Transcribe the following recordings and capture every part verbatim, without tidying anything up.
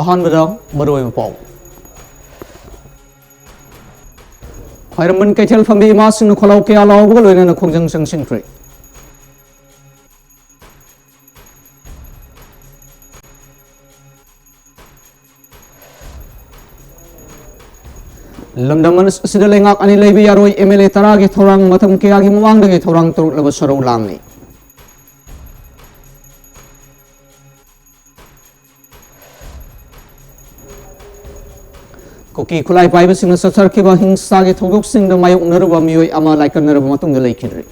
ꯑꯍꯥꯟꯕꯗ ꯃꯔꯨꯑꯣꯏꯕ ꯄꯥꯎ꯫ ꯈ꯭ꯋꯥꯏꯔꯝꯕꯟ ꯀꯩꯊꯦꯜ ꯐꯝꯕꯤ ꯏꯃꯥꯁꯤꯡꯅ ꯈꯣꯜꯂꯥꯎ ꯀꯌꯥ ꯂꯥꯎꯕꯒ ꯂꯣꯏꯅꯅ ꯈꯣꯡꯖꯪ ꯆꯪꯁꯤꯟꯈ꯭ꯔꯦ꯫ ꯂꯝꯗꯝ ꯑꯁꯤꯗ ꯂꯩꯉꯥꯛ ꯑꯅꯤ ꯂꯩꯕ ꯌꯥꯔꯣꯏ, ꯑꯦꯝ ꯑꯦꯜ ꯑꯦ ꯇꯔꯥꯒꯤ ꯊꯧꯔꯥꯡ ꯃꯇꯝ ꯀꯌꯥꯒꯤ ꯃꯃꯥꯡꯗꯒꯤ ꯊꯧꯔꯥꯡ ꯇꯧꯔꯛꯂꯕ ꯁꯣꯔꯧ ꯂꯥꯡꯅꯤ꯫ ꯀꯨꯀꯤ ꯈꯨꯠꯂꯥꯏ ꯄꯥꯏꯕꯁꯤꯡꯅ ꯆꯠꯊꯔꯛꯈꯤꯕ ꯍꯤꯡꯁꯥꯒꯤ ꯊꯧꯗꯣꯛꯁꯤꯡꯗ ꯃꯥꯌꯣꯛꯅꯔꯨꯕ ꯃꯤꯑꯣꯏ ꯑꯃ ꯂꯥꯏꯀꯠꯅꯔꯕ ꯃꯇꯨꯡꯗ ꯂꯩꯈꯤꯗ꯭ꯔꯦ꯫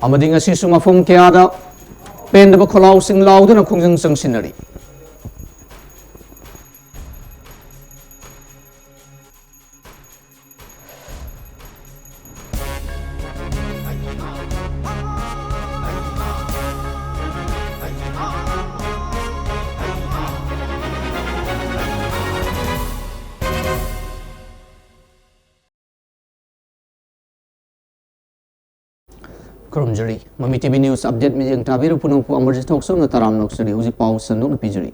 ꯑꯃꯗꯤ ꯉꯁꯤꯁꯨ ꯃꯐꯝ ꯀꯌꯥꯗ ꯄꯦꯟꯗꯕ ꯈꯣꯜꯂꯥꯎꯁꯤꯡ ꯂꯥꯎꯗꯨꯅ ꯈꯣꯡꯖꯪ ꯆꯪꯁꯤꯟꯅꯔꯤ꯫ ꯈꯨꯔꯨꯝꯖꯔꯤ꯫ ꯃꯃꯤ ꯇꯤ ꯚꯤ News Update ꯃꯤꯠꯌꯦꯡ ꯇꯥꯕꯤꯔꯤꯕ ꯄꯨꯝꯅꯃꯛꯄꯨ ꯑꯃꯔꯖꯤꯠ ꯊꯣꯛꯆꯣꯝꯅ ꯇꯔꯥꯝꯅ ꯑꯣꯛꯆꯔꯤ꯫ ꯍꯧꯖꯤꯛ ꯄꯥꯎ ꯁꯟꯗꯣꯛꯅ ꯄꯤꯖꯔꯤ꯫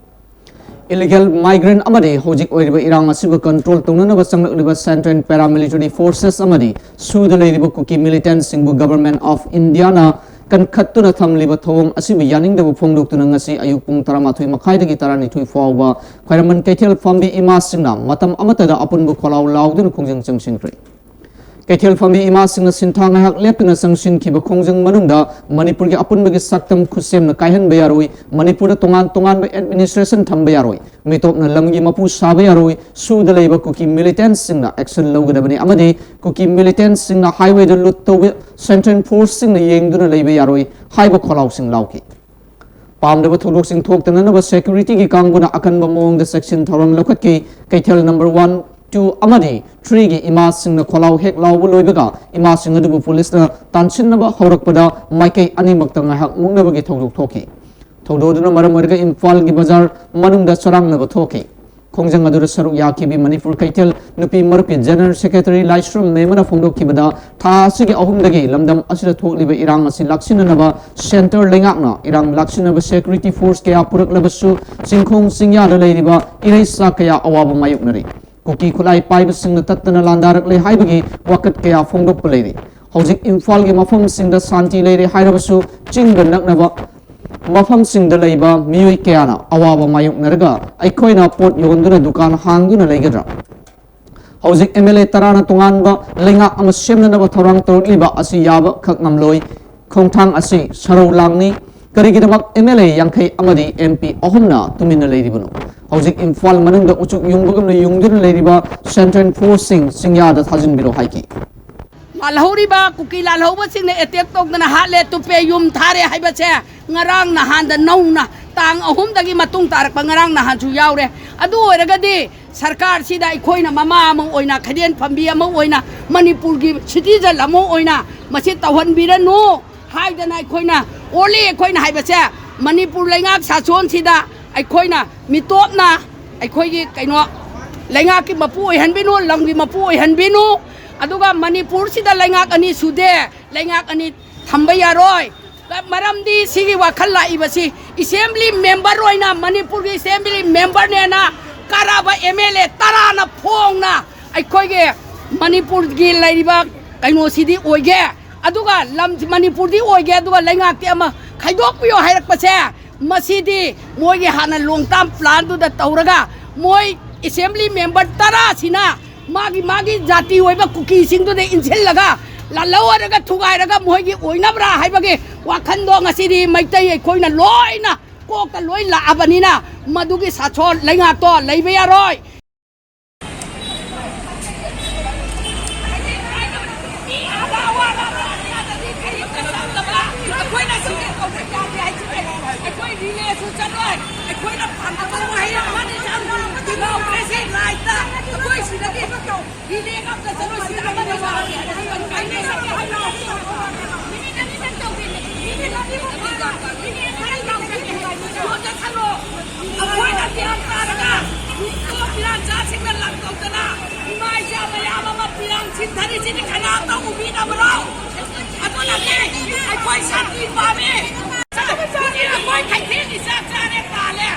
Illegal migrant ꯑꯃꯗꯤ ꯍꯧꯖꯤꯛ ꯑꯣꯏꯔꯤꯕ ꯏꯔꯥꯡ ꯑꯁꯤꯕꯨ control ꯇꯧꯅꯅꯕ ꯆꯪꯂꯛꯂꯤꯕ Central Paramilitary Forces ꯑꯃꯗꯤ ꯁꯨꯗ ꯂꯩꯔꯤꯕ ꯀꯨꯀꯤ militantꯁꯤꯡꯕꯨ Government of Indiaꯅ ꯀꯟꯈꯠꯇꯨꯅ ꯊꯝꯂꯤꯕ ꯊꯧꯑꯣꯡ ꯑꯁꯤꯕꯨ ꯌꯥꯅꯤꯡꯗꯕ ꯐꯣꯡꯗꯣꯛꯇꯨꯅ ꯉꯁꯤ ꯑꯌꯨꯛ ꯄꯨꯡ ꯇꯔꯥꯃꯥꯊꯣꯏ ꯃꯈꯥꯏꯗꯒꯤ ꯇꯔꯥꯅꯤꯊꯣꯏ ꯐꯥꯎꯕ ꯈ꯭ꯋꯥꯏꯔꯝꯕꯟ ꯀꯩꯊꯦꯜ ꯐꯝꯕꯤ ꯏꯃꯥꯁꯤꯡꯅ ꯃꯇꯝ ꯑꯃꯠꯇꯗ ꯑꯄꯨꯟꯕ ꯈꯣꯜꯂꯥꯎ ꯂꯥꯎꯗꯨꯅ ꯈꯣꯡꯖꯪ ꯆꯪꯁꯤꯟꯈ꯭ꯔꯦ꯫ ꯀꯩꯊꯦꯜ ꯐꯝꯕꯤ ꯏꯃꯥꯁꯤꯡꯅ ꯁꯤꯟꯊꯥ ꯉꯥꯏꯍꯥꯛ ꯂꯦꯞꯇꯨꯅ ꯆꯪꯁꯤꯟꯈꯤꯕ ꯈꯣꯡꯖꯪ ꯃꯅꯨꯡꯗ ꯃꯅꯤꯄꯨꯔꯒꯤ ꯑꯄꯨꯟꯕꯒꯤ ꯁꯛꯇꯝ ꯈꯨꯠꯁꯦꯝꯅ ꯀꯥꯏꯍꯟꯕ ꯌꯥꯔꯣꯏ, ꯃꯅꯤꯄꯨꯔꯗ ꯇꯣꯉꯥꯟ ꯇꯣꯉꯥꯟꯕ administration ꯊꯝꯕ ꯌꯥꯔꯣꯏ, ꯃꯤꯇꯣꯞꯅ ꯂꯝꯒꯤ ꯃꯄꯨ ꯁꯥꯕ ꯌꯥꯔꯣꯏ, ꯁꯨꯗ ꯂꯩꯕ ꯀꯨꯀꯤ militantꯁꯤꯡꯅ action ꯂꯧꯒꯗꯕꯅꯤ ꯑꯃꯗꯤ ꯀꯨꯀꯤ militantꯁꯤꯡꯅ highwayꯗ loot ꯇꯧꯕ Central Forceꯁꯤꯡꯅ ꯌꯦꯡꯗꯨꯅ ꯂꯩꯕ ꯌꯥꯔꯣꯏ ꯍꯥꯏꯕ ꯈꯣꯜꯂꯥꯎꯁꯤꯡ ꯂꯥꯎꯈꯤ꯫ ꯄꯥꯝꯗꯕ ꯊꯧꯗꯣꯛꯁꯤꯡ ꯊꯣꯛꯇꯅꯅꯕ securityꯒꯤ ꯀꯥꯡꯕꯨꯅ ꯑꯀꯟꯕ ꯃꯑꯣꯡꯗ ꯆꯦꯛꯁꯤꯟ ꯊꯧꯔꯥꯡ ꯂꯧꯈꯠꯈꯤ꯫ ꯀꯩꯊꯦꯜ number one, two ꯑꯃꯗꯤ threeꯒꯤ ꯏꯃꯥꯁꯤꯡꯅ ꯈꯣꯜꯂꯥꯎ ꯍꯦꯛ ꯂꯥꯎꯕ ꯂꯣꯏꯕꯒ ꯏꯃꯥꯁꯤꯡ ꯑꯗꯨꯕꯨ ꯄꯨꯂꯤꯁꯅ ꯇꯥꯟꯁꯤꯟꯅꯕ ꯍꯧꯔꯛꯄꯗ ꯃꯥꯏꯀꯩ ꯑꯅꯤꯃꯛꯇ ꯉꯥꯏꯍꯥꯛ ꯃꯨꯛꯅꯕꯒꯤ ꯊꯧꯗꯣꯛ ꯊꯣꯛꯈꯤ꯫ ꯊꯧꯗꯣꯛ ꯑꯗꯨꯅ ꯃꯔꯝ ꯑꯣꯏꯔꯒ ꯏꯝꯐꯥꯜꯒꯤ ꯕꯖꯥꯔ ꯃꯅꯨꯡꯗ ꯆꯔꯥꯡꯅꯕ ꯊꯣꯛꯈꯤ꯫ ꯈꯣꯡꯖꯪ ꯑꯗꯨꯗ ꯁꯔꯨꯛ ꯌꯥꯈꯤꯕꯤ ꯃꯅꯤꯄꯨꯔ ꯀꯩꯊꯦꯜ ꯅꯨꯄꯤ ꯃꯔꯨꯞꯀꯤ ꯖꯦꯅꯔꯦꯜ ꯁꯦꯀ꯭ꯔꯦꯇꯔꯤ ꯂꯥꯏꯁ꯭ꯔꯝ ꯃꯦꯝꯅ ꯐꯣꯡꯗꯣꯛꯈꯤꯕꯗ, ꯊꯥ ꯑꯁꯤꯒꯤ ꯑꯍꯨꯝꯗꯒꯤ ꯂꯝꯗꯝ ꯑꯁꯤꯗ ꯊꯣꯛꯂꯤꯕ ꯏꯔꯥꯡ ꯑꯁꯤ ꯂꯥꯛꯁꯤꯟꯅꯅꯕ ꯁꯦꯟꯇꯔ ꯂꯩꯉꯥꯛꯅ ꯏꯔꯥꯡ ꯂꯥꯛꯁꯤꯟꯅꯕ ꯁꯦꯀ꯭ꯌꯨꯔꯤꯇꯤ ꯐꯣꯔꯁ ꯀꯌꯥ ꯄꯨꯔꯛꯂꯕꯁꯨ, ꯆꯤꯡꯈꯣꯡ ꯆꯤꯡꯌꯥꯗ ꯂꯩꯔꯤꯕ ꯏꯔꯩꯆꯥ ꯀꯌꯥ ꯑꯋꯥꯕ ꯃꯥꯌꯣꯛꯅꯔꯤ꯫ ꯀꯨꯀꯤ ꯈꯨꯠꯂꯥꯏ ꯄꯥꯏꯕꯁꯤꯡꯅ ꯇꯠꯇꯅ ꯂꯥꯟꯗꯥꯔꯛꯂꯦ ꯍꯥꯏꯕꯒꯤ ꯋꯥꯀꯠ ꯀꯌꯥ ꯐꯣꯡꯗꯣꯛꯄ ꯂꯩꯔꯤ꯫ ꯍꯧꯖꯤꯛ ꯏꯝꯐꯥꯜꯒꯤ ꯃꯐꯝꯁꯤꯡꯗ ꯁꯥꯟꯇꯤ ꯂꯩꯔꯦ ꯍꯥꯏꯔꯕꯁꯨ, ꯆꯤꯡꯒ ꯅꯛꯅꯕ ꯃꯐꯝꯁꯤꯡꯗ ꯂꯩꯕ ꯃꯤꯑꯣꯏ ꯀꯌꯥꯅ ꯑꯋꯥꯕ ꯃꯥꯌꯣꯛꯅꯔꯒ ꯑꯩꯈꯣꯏꯅ ꯄꯣꯠ ꯌꯣꯟꯗꯨꯅ ꯗꯨꯀꯥꯟ ꯍꯥꯡꯗꯨꯅ ꯂꯩꯒꯗ꯭ꯔꯥ? ꯍꯧꯖꯤꯛ ꯑꯦꯝ ꯑꯦꯜ ꯑꯦ ꯇꯔꯥꯅ ꯇꯣꯉꯥꯟꯕ ꯂꯩꯉꯥꯛ ꯑꯃ ꯁꯦꯝꯅꯅꯕ ꯊꯧꯔꯥꯡ ꯇꯧꯔꯛꯂꯤꯕ ꯑꯁꯤ ꯌꯥꯕ ꯈꯛ ꯉꯝꯂꯣꯏ꯫ ꯈꯣꯡꯊꯥꯡ ꯑꯁꯤ ꯁꯔꯧ ꯂꯥꯡꯅꯤ꯫ ꯀꯔꯤꯒꯤꯗꯃꯛ ꯑꯦꯝ ꯑꯦꯜ ꯑꯦ ꯌꯥꯡꯈꯩ ꯑꯃꯗꯤ ꯑꯦꯝ ꯄꯤ ꯑꯍꯨꯝꯅ ꯇꯨꯃꯤꯟꯅ ꯂꯩꯔꯤꯕꯅꯣ? ꯍꯧꯖꯤꯛ ꯏꯝꯐꯥꯜ ꯃꯅꯨꯡꯗ ꯎꯆꯨꯛ ꯌꯨꯡꯕꯒꯨꯝꯅ ꯌꯨꯡꯗꯨꯅ ꯂꯩꯔꯤꯕ ꯁꯦꯟꯇ꯭ꯔꯦꯜ ꯐꯣꯔꯁꯁꯤꯡ ꯆꯤꯡꯌꯥꯗ ꯊꯥꯖꯤꯟꯕꯤꯔꯣ ꯍꯥꯏꯈꯤ꯫ ꯂꯥꯜꯍꯧꯔꯤꯕ ꯀꯨꯀꯤ ꯂꯥꯜꯍꯧꯕꯁꯤꯡꯅ ꯑꯦꯇꯦꯛ ꯇꯧꯗꯅ ꯍꯥꯠꯂꯦ, ꯇꯨꯞꯄꯦ, ꯌꯨꯝ ꯊꯥꯔꯦ ꯍꯥꯏꯕꯁꯦ ꯉꯔꯥꯡ ꯅꯍꯥꯟꯗ ꯅꯧꯅ, ꯇꯥꯡ ꯑꯍꯨꯝꯗꯒꯤ ꯃꯇꯨꯡ ꯇꯥꯔꯛꯄ ꯉꯔꯥꯡ ꯅꯍꯥꯟꯁꯨ ꯌꯥꯎꯔꯦ꯫ ꯑꯗꯨ ꯑꯣꯏꯔꯒꯗꯤ ꯁꯔꯀꯥꯔꯁꯤꯗ ꯑꯩꯈꯣꯏꯅ ꯃꯃꯥ ꯑꯃ ꯑꯣꯏꯅ, ꯈꯩꯗꯦꯟ ꯐꯝꯕꯤ ꯑꯃ ꯑꯣꯏꯅ, ꯃꯅꯤꯄꯨꯔꯒꯤ ꯁꯤꯇꯤꯖꯟ ꯑꯃ ꯑꯣꯏꯅ ꯃꯁꯤ ꯇꯧꯍꯟꯕꯤꯔꯅꯨ ꯍꯥꯏꯗꯅ ꯑꯩꯈꯣꯏꯅ ꯑꯣꯜꯂꯤ꯫ ꯑꯩꯈꯣꯏꯅ ꯍꯥꯏꯕꯁꯦ, ꯃꯅꯤꯄꯨꯔ ꯂꯩꯉꯥꯛ ꯁꯥꯁꯣꯟꯁꯤꯗ ꯑꯩꯈꯣꯏꯅ ꯃꯤꯇꯣꯞꯅ ꯑꯩꯈꯣꯏꯒꯤ ꯀꯩꯅꯣ, ꯂꯩꯉꯥꯛꯀꯤ ꯃꯄꯨ ꯑꯣꯏꯍꯟꯕꯤꯅꯨ, ꯂꯝꯒꯤ ꯃꯄꯨ ꯑꯣꯏꯍꯟꯕꯤꯅꯨ꯫ ꯑꯗꯨꯒ ꯃꯅꯤꯄꯨꯔꯁꯤꯗ ꯂꯩꯉꯥꯛ ꯑꯅꯤ ꯁꯨꯗꯦ, ꯂꯩꯉꯥꯛ ꯑꯅꯤ ꯊꯝꯕ ꯌꯥꯔꯣꯏ꯫ ꯃꯔꯝꯗꯤ ꯁꯤꯒꯤ ꯋꯥꯈꯜ ꯂꯥꯛꯏꯕꯁꯤ ꯑꯦꯁꯦꯝꯕ꯭ꯂꯤ ꯃꯦꯝꯕꯔ ꯑꯣꯏꯅ, ꯃꯅꯤꯄꯨꯔꯒꯤ ꯑꯦꯁꯦꯝꯕ꯭ꯂꯤ ꯃꯦꯝꯕꯔꯅꯦꯅ ꯀꯥꯔꯕ ꯑꯦꯝ ꯑꯦꯜ ꯑꯦ ꯇꯔꯥꯅ ꯐꯣꯡꯅ ꯑꯩꯈꯣꯏꯒꯤ ꯃꯅꯤꯄꯨꯔꯒꯤ ꯂꯩꯔꯤꯕ ꯀꯩꯅꯣꯁꯤꯗꯤ ꯑꯣꯏꯒꯦ, ꯑꯗꯨꯒ ꯂꯝ ꯃꯅꯤꯄꯨꯔꯗꯤ ꯑꯣꯏꯒꯦ, ꯑꯗꯨꯒ ꯂꯩꯉꯥꯛꯇꯤ ꯑꯃ ꯈꯥꯏꯗꯣꯛꯄꯤꯌꯣ ꯍꯥꯏꯔꯛꯄꯁꯦ, ꯃꯁꯤꯗꯤ ꯃꯣꯏꯒꯤ ꯍꯥꯟꯅ ꯂꯣꯡ ꯇꯥꯝ ꯄ꯭ꯂꯥꯟꯗꯨꯗ ꯇꯧꯔꯒ ꯃꯣꯏ ꯑꯦꯁꯦꯝꯕ꯭ꯂꯤ ꯃꯦꯝꯕꯔ ꯇꯔꯥꯁꯤꯅ ꯃꯥꯒꯤ ꯃꯥꯒꯤ ꯖꯥꯇꯤ ꯑꯣꯏꯕ ꯀꯨꯀꯤꯁꯤꯡꯗꯨꯗ ꯏꯟꯁꯤꯜꯂꯒ ꯂꯥꯜꯍꯧꯔꯒ ꯊꯨꯒꯥꯏꯔꯒ ꯃꯣꯏꯒꯤ ꯑꯣꯏꯅꯕ꯭ꯔꯥ ꯍꯥꯏꯕꯒꯤ ꯋꯥꯈꯜꯗꯣ ꯉꯁꯤꯗꯤ ꯃꯩꯇꯩ ꯑꯩꯈꯣꯏꯅ ꯂꯣꯏꯅ ꯀꯣꯛꯇ ꯂꯣꯏ ꯂꯥꯛꯑꯕꯅꯤꯅ ꯃꯗꯨꯒꯤ ꯁꯥꯁꯣꯟ ꯂꯩꯉꯥꯛꯇꯣ ꯂꯩꯕ ꯌꯥꯔꯣꯏ꯫ ꯑꯩꯈꯣꯏ ꯔꯤꯂꯦꯁꯨ ꯆꯠꯂꯣꯏ꯫ ꯑꯩꯈꯣꯏꯅ ꯄꯥꯝꯖꯕ ꯋꯥꯍꯩ ꯑꯃꯅꯤ ꯆꯠꯂꯣꯏ꯫ ꯗꯤꯃꯣꯀ꯭ꯔꯦꯁꯤ ꯔꯥꯏꯠꯇ ꯑꯩꯈꯣꯏ ꯁꯤꯗꯒꯤ ꯔꯤꯂꯦ ꯉꯥꯛꯇ ꯆꯠꯂꯣꯏ꯫ ꯁꯤꯗ ꯑꯃꯅꯤ ꯋꯥꯍꯩ ꯑꯩꯈꯣꯏ ꯀꯥꯏꯅꯔꯒꯦ ꯍꯥꯏꯕ꯫ ꯃꯤꯅꯤꯠ ꯑꯅꯤꯗꯪ ꯇꯧꯒꯦ꯫ ꯃꯤꯅꯤꯠ ꯑꯅꯤꯃꯨꯛ ꯐꯥꯔꯣꯏ꯫ ꯃꯤꯅꯤꯠ ꯑꯅꯤꯗꯪ ꯇꯧꯒꯦ꯫ ꯑꯩꯈꯣꯏꯅ ꯒ꯭ꯌꯥꯟ ꯇꯥꯔꯒ ꯇꯧꯕꯤꯅꯕ꯭ꯔꯣ? ꯑꯗꯨꯅꯗꯤ ꯑꯩꯈꯣꯏ ꯁꯥꯟꯇꯤ ꯄꯥꯝꯃꯤ꯫ ꯑꯩꯈꯣꯏ ꯀꯩꯊꯦꯜꯒꯤ ꯆꯥꯛ ꯆꯥꯔꯦ ꯇꯥꯜꯂꯦ꯫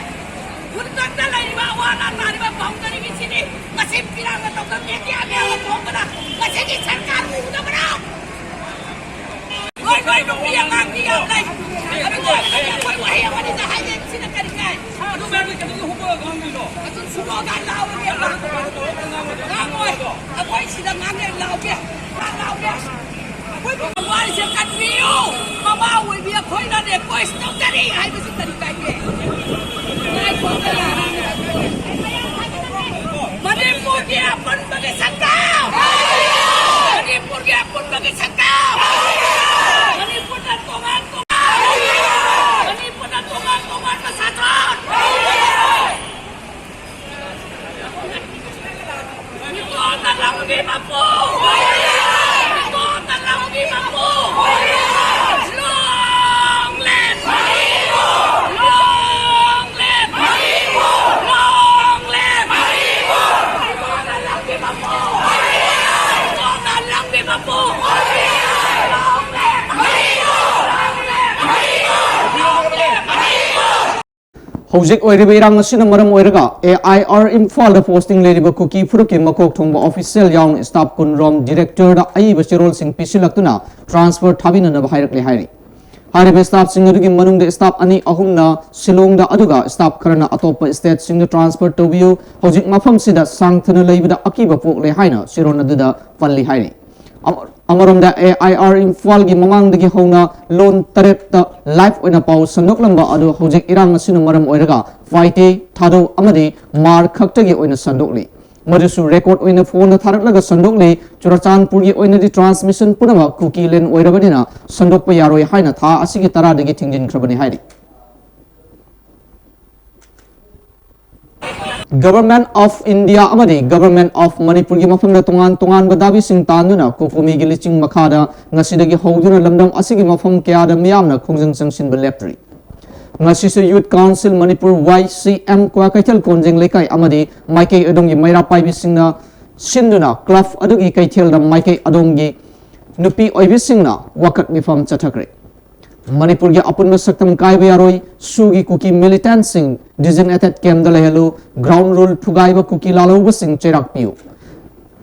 ꯈꯨꯟꯇꯛꯇ ꯂꯩꯔꯤꯕ ꯑꯋꯥ ꯑꯅꯥ ꯇꯥꯔꯤꯕ ꯕꯥꯎꯟꯗꯔꯤꯒꯤꯁꯤꯗꯤ ꯃꯁꯤ ꯐꯤꯔꯥꯡꯅ ꯇꯧꯗꯕ ꯃꯦꯗꯤꯌꯥ ꯃꯌꯥꯝꯅ ꯊꯣꯛꯄꯗ ꯃꯁꯤꯒꯤ ꯁꯔꯀꯥꯔ ꯎꯗꯕ꯭ꯔꯣ? ꯅꯣꯏ ꯅꯣꯏ ꯅꯨꯄꯤ ꯑꯉꯥꯡꯗꯤ ꯌꯥꯝ ꯂꯩ꯫ ꯑꯗꯨ ꯑꯣꯏꯔꯒꯗꯤ ꯑꯩꯈꯣꯏ ꯋꯥꯍꯩ ꯑꯃꯅꯤꯗ ꯍꯥꯏꯖꯩ, ꯁꯤꯅ ꯀꯔꯤ ꯀꯥꯏ? ꯑꯗꯨ ꯃꯌꯥꯝꯗꯣ ꯀꯩꯗꯧꯕꯒꯤ ꯍꯨꯝꯕ ꯉꯥꯡꯗꯣꯏꯅꯣ? ꯑꯗꯨ ꯁꯨꯔꯣ ꯀꯥꯏ ꯂꯥꯎꯔꯒꯦ꯫ ꯉꯥꯡꯉꯣꯏ꯫ ꯑꯩꯈꯣꯏ ꯁꯤꯗ ꯉꯥꯡꯅꯩ ꯂꯥꯎꯒꯦ꯫ ꯂꯥꯎꯒꯦ꯫ ꯑꯩꯈꯣꯏꯕꯨ ꯋꯥꯔꯤꯁꯦ ꯀꯟꯕꯤꯌꯨ꯫ ꯃꯃꯥ ꯑꯣꯏꯕꯤ ꯑꯩꯈꯣꯏꯅ ꯔꯤꯀ꯭ꯋꯦꯁ ꯇꯧꯖꯔꯤ ꯍꯥꯏꯕꯁꯤ ꯀꯔꯤ ꯀꯥꯏꯒꯦ? ꯉꯥꯏꯈꯣ꯫ ꯃꯅꯤꯄꯨꯔꯒꯤ ꯑꯄꯨꯟꯕꯒꯤ ꯁꯛꯇꯝ! ꯃꯅꯤꯄꯨꯔꯒꯤ ꯑꯄꯨꯟꯕꯒꯤ ꯁꯛꯇꯝ! ꯃꯅꯤꯄꯨꯔꯗ ꯇꯣꯉꯥꯟ ꯇꯣꯉꯥꯟ! ꯃꯅꯤꯄꯨꯔꯗ ꯇꯣꯉꯥꯟ ꯇꯣꯉꯥꯟꯕ ꯁꯥꯁꯟ! ꯃꯤꯇꯣꯞꯅ ꯂꯧꯕꯤ ꯃꯄꯨ! ꯃꯤꯇꯣꯞꯅ ꯂꯧꯕꯤ ꯃꯄꯨ! Long live! Long live! Long live! ꯃꯤꯇꯣꯞꯅ ꯂꯧꯕꯤ ꯃꯄꯨ! ꯃꯤꯇꯣꯞꯅ ꯂꯧꯕꯤ ꯃꯄꯨ! Long live! ꯍꯧꯖꯤꯛ ꯑꯣꯏꯔꯤꯕ ꯏꯔꯥꯡ ꯑꯁꯤꯅ ꯃꯔꯝ ꯑꯣꯏꯔꯒ ꯑꯦ ꯑꯥꯏ ꯑꯥꯔ ꯏꯝꯐꯥꯜꯗ ꯄꯣꯁꯇꯤꯡ ꯂꯩꯔꯤꯕ ꯀꯨꯀꯤ ꯐꯨꯔꯨꯞꯀꯤ ꯃꯀꯣꯛ ꯊꯣꯡꯕ ꯑꯣꯐꯤꯁꯤꯌꯦꯜ ꯌꯥꯎꯅ ꯁ꯭ꯇꯥꯐ ꯀꯨꯟꯔꯣꯝ ꯗꯤꯔꯦꯛꯇꯔꯗ ꯑꯏꯕ ꯆꯦꯔꯣꯜꯁꯤꯡ ꯄꯤꯁꯤꯜꯂꯛꯇꯨꯅ ꯇ꯭ꯔꯥꯟꯁꯐꯔ ꯊꯥꯕꯤꯅꯅꯕ ꯍꯥꯏꯔꯛꯂꯦ ꯍꯥꯏꯔꯤ꯫ ꯍꯥꯏꯔꯤꯕ ꯁ꯭ꯇꯥꯐꯁꯤꯡ ꯑꯗꯨꯒꯤ ꯃꯅꯨꯡꯗ ꯁ꯭ꯇꯥꯐ ꯑꯅꯤ ꯑꯍꯨꯝꯅ ꯁꯤꯂꯣꯡꯗ, ꯑꯗꯨꯒ ꯁ꯭ꯇꯥꯐ ꯈꯔꯅ ꯑꯇꯣꯞꯄ ꯁ꯭ꯇꯦꯠꯁꯤꯡꯗ ꯇ꯭ꯔꯥꯟꯁꯐꯔ ꯇꯧꯕꯤꯌꯨ, ꯍꯧꯖꯤꯛ ꯃꯐꯝꯁꯤꯗ ꯁꯥꯡꯊꯅ ꯂꯩꯕꯗ ꯑꯀꯤꯕ ꯄꯣꯛꯂꯦ ꯍꯥꯏꯅ ꯆꯦꯔꯣꯜ ꯑꯗꯨꯗ ꯄꯜꯂꯤ ꯍꯥꯏꯔꯤ꯫ ꯑꯃ-, ꯑꯃꯔꯣꯝꯗ ꯑꯦ ꯑꯥꯏ ꯑꯥꯔ ꯏꯝꯐꯥꯜꯒꯤ ꯃꯃꯥꯡꯗꯒꯤ ꯍꯧꯅ ꯂꯣꯟ ꯇꯔꯦꯠꯇ ꯂꯥꯏꯚ ꯑꯣꯏꯅ ꯄꯥꯎ ꯁꯟꯗꯣꯛꯂꯝꯕ ꯑꯗꯨ ꯍꯧꯖꯤꯛ ꯏꯔꯥꯡ ꯑꯁꯤꯅ ꯃꯔꯝ ꯑꯣꯏꯔꯒ ꯐꯥꯏꯇꯦ, ꯊꯥꯗꯧ ꯑꯃꯗꯤ ꯃꯥꯔ ꯈꯛꯇꯒꯤ ꯑꯣꯏꯅ ꯁꯟꯗꯣꯛꯂꯤ꯫ ꯃꯗꯨꯁꯨ ꯔꯦꯀꯣꯔꯗ ꯑꯣꯏꯅ ꯐꯣꯟꯗ ꯊꯥꯔꯛꯂꯒ ꯁꯟꯗꯣꯛꯂꯤ꯫ ꯆꯨꯔꯆꯥꯟꯄꯨꯔꯒꯤ ꯑꯣꯏꯅꯗꯤ ꯇ꯭ꯔꯥꯟꯁꯃꯤꯁꯟ ꯄꯨꯝꯅꯃꯛ ꯀꯨꯀꯤ ꯂꯦꯟ ꯑꯣꯏꯔꯕꯅꯤꯅ ꯁꯟꯗꯣꯛꯄ ꯌꯥꯔꯣꯏ ꯍꯥꯏꯅ ꯊꯥ ꯑꯁꯤꯒꯤ ꯇꯔꯥꯗꯒꯤ ꯊꯤꯡꯖꯤꯟꯈ꯭ꯔꯕꯅꯤ ꯍꯥꯏꯔꯤ꯫ Government of India ꯑꯃꯗꯤ Government of ꯃꯅꯤꯄꯨꯔꯒꯤ ꯃꯐꯝꯗ ꯇꯣꯉꯥꯟ ꯇꯣꯉꯥꯟꯕ ꯗꯥꯕꯤꯁꯤꯡ ꯇꯥꯟꯗꯨꯅ ꯀꯣꯀꯣꯃꯤꯒꯤ ꯂꯤꯆꯤꯡ ꯃꯈꯥꯗ ꯉꯁꯤꯗꯒꯤ ꯍꯧꯗꯨꯅ ꯂꯝꯗꯝ ꯑꯁꯤꯒꯤ ꯃꯐꯝ ꯀꯌꯥꯗ ꯃꯤꯌꯥꯝꯅ ꯈꯣꯡꯖꯪ ꯆꯪꯁꯤꯟꯕ ꯂꯦꯞꯇ꯭ꯔꯤ꯫ ꯉꯁꯤꯁꯨ Youth Council ꯃꯅꯤꯄꯨꯔ, ꯋꯥꯏ ꯁꯤ ꯑꯦꯝ, ꯀ꯭ꯋꯥꯀꯩꯊꯦꯜ ꯀꯣꯟꯖꯦꯡ ꯂꯩꯀꯥꯏ ꯑꯃꯗꯤ ꯃꯥꯏꯀꯩ ꯑꯗꯣꯝꯒꯤ ꯃꯩꯔꯥ ꯄꯥꯏꯕꯤꯁꯤꯡꯅ ꯁꯤꯟꯗꯨꯅ ꯀ꯭ꯂꯕ ꯑꯗꯨꯒꯤ ꯀꯩꯊꯦꯜꯗ ꯃꯥꯏꯀꯩ ꯑꯗꯣꯝꯒꯤ ꯅꯨꯄꯤ ꯑꯣꯏꯕꯤꯁꯤꯡꯅ ꯋꯥꯀꯠ ꯃꯤꯐꯝ ꯆꯠꯊꯈ꯭ꯔꯦ꯫ ꯃꯅꯤꯄꯨꯔꯒꯤ ꯑꯄꯨꯟꯕ ꯁꯛꯇꯝ ꯀꯥꯏꯕ ꯌꯥꯔꯣꯏ, ꯁꯨꯒꯤ ꯀꯨꯀꯤ ꯃꯤꯂꯤꯇꯦꯟꯠꯁꯤꯡ ꯗꯤꯖꯤꯒꯅꯦꯇꯦꯗ ꯀꯦꯝꯞꯇ ꯂꯩꯍꯜꯂꯨ, ꯒ꯭ꯔꯥꯎꯟ ꯔꯨꯜ ꯊꯨꯒꯥꯏꯕ ꯀꯨꯀꯤ ꯂꯥꯜꯍꯧꯕꯁꯤꯡ ꯆꯩꯔꯥꯛ ꯄꯤꯌꯨ,